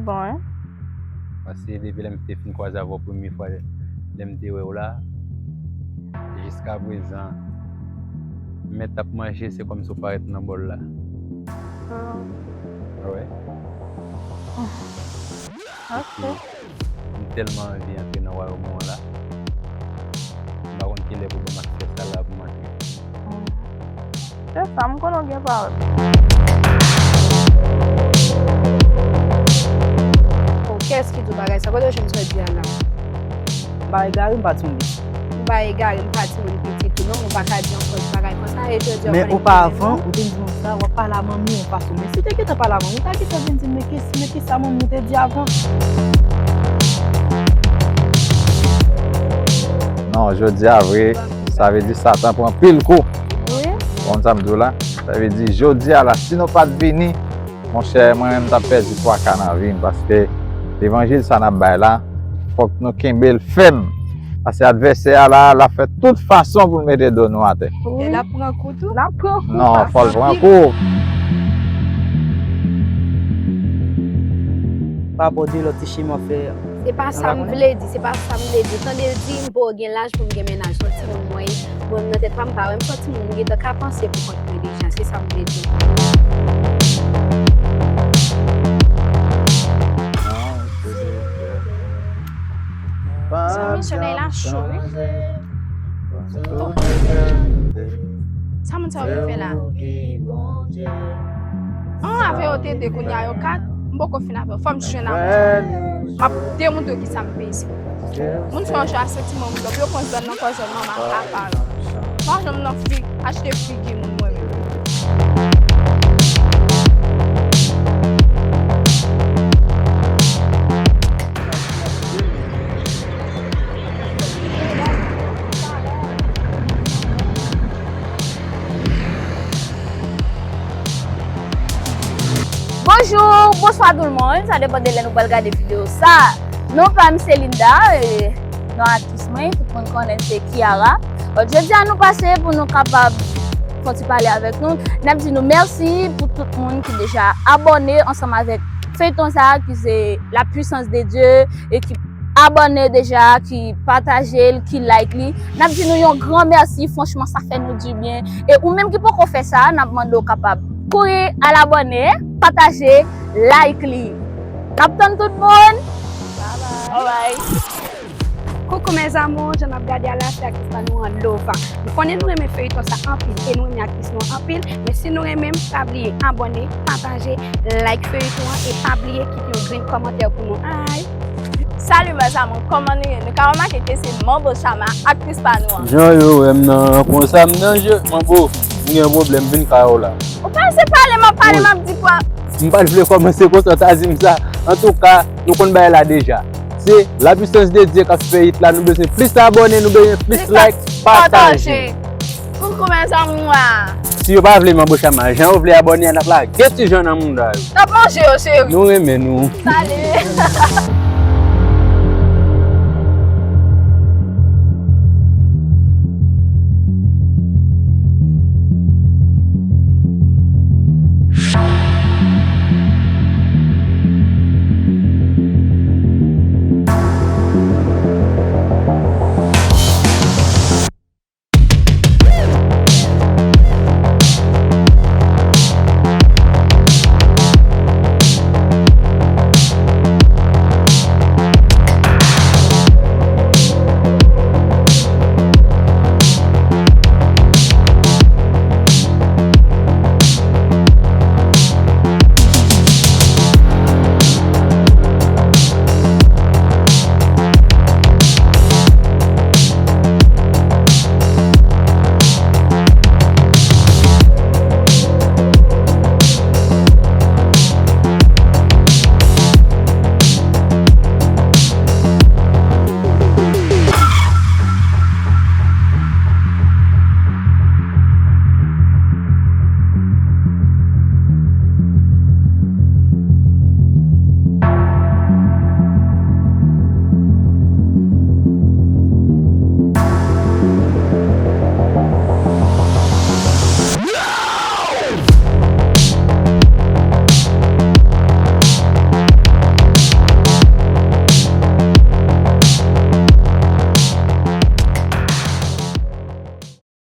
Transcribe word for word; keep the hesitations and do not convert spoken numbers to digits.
Bon, hein? Paske depi lè m te fin kwaze avè w premye fwa, lè m te wè w la, jiskaprezan, men t ap manje, se kòmsi w parèt nan bòl la. Ah. Wè. Ok. Epi, m tèlman anvi antre nan wayòm ou an la. M pa konn kilè pou ban m aksè sa la pou m antre. Se sa, m konnen w gen pawòl. Oh, kiyès ki di w bagay sa? Kote w jwenn sa w di a la? M pa egare, m pa timoun pitit. M pa egare, m pa timoun pitit tou non, m pa ka di yon fòs bagay konsa, e jodi a w konnen ki moun. Men oparavan, ou te di m sa, w ap pale a manmi w yon fason. Men si w te gentan pale a manmi w, ou ta gentan vin di m, men kisa, men kisa manmi w te di avan? Non, jodi a vre, sa vle di Satan pran pil kou. Wi. Konn sa m di w la? Sa vle di, jodi a la, si nou pa t vini, monchè, mwen menm m t ap pèdi twa ka nan vi m, paske levanjil sa n ap bay la, fòk nou kenbe l fèm. Paske advèsè a la, l ap fè tout fason pou l mete do nou atè. Wi. E l ap pran kou tou? L ap pran kou. Non, fò l pran kou. Pa bòde lòt ti chimen w ap fè. Se pa sa m vle di, se pa sa m vle di. Tande l di m poko gen laj pou m gen mennaj, se yon timoun mwen ye. Mwen menm nan tèt pa m, m pa wè m se yon timoun, m gentan ka panse pou kont mwen deja, se sa m vle di. Zanmi, solèy la cho wi. Sa moun sa yo vin fè la? An, avè yo te de, kounye a yo kat, m poko fin avè yo. Fò m jwenn avè yo. M ap demontre w kisa m peze. Moun sa yo jwe ak santiman moun lòt, yo pran zòn nan kò zòn manman papa yo. M pa janm nan fi, achte figi moun mwen menm. Bonjou, bonswa tout moun. Sa depann de lè nou pral gade videyo sa. Non pa m se Linda, e, non aktris mwen, tout moun konnen se Kiara. Bon, jodi a nou pase pou nou kapab fè yon ti pale avèk nou. N ap di nou mèsi pou tout moun ki deja abòne ansanm avèk feyton sa a ki se La Puissance de Dieu e ki abòne deja, ki pataje l, ki like li. N ap di nou yon gran mèsi, franchman, sa fè nou dibyen. E ou menm ki poko fè sa, n ap mande w kapab kouri al abòne, pataje, like li. N ap tann tout moun. Bye bye. Bye bye. Coucou mes amours, jan n ap gade a la, se aktris pa nou an Lova. M konnen nou renmen feyton sa anpil e nou renmen aktris nou an anpil, men si nou renmen m, pa bliye abòne, pataje, like feyton an e pa bliye kite yon grenn kòmantè pou nou. Ay! Salut mes amours, kòman nou ye? Nou ka remake ke se Manbo Chama, aktris pa nou an. Jan yo wè m nan konsa m nan je, Manbo, m gen yon pwoblèm, vin kay ou la. Ou pa se pale, m ap pale, m ap di kwa? M pa t vle kòmanse konsa, w ta di m sa. Antouka, nou konn bagay la deja. Se La Puissance de Dieu k ap fè it la, nou bezwen plis abòne, nou bezwen plis like, pataje. Coucou mes amours. Si yo pa vle Manbo Chama, jan yo vle abòne a, n ap lage ti jan nan mouda yo. N ap manje yo, cheri. Nou renmen nou. Salut.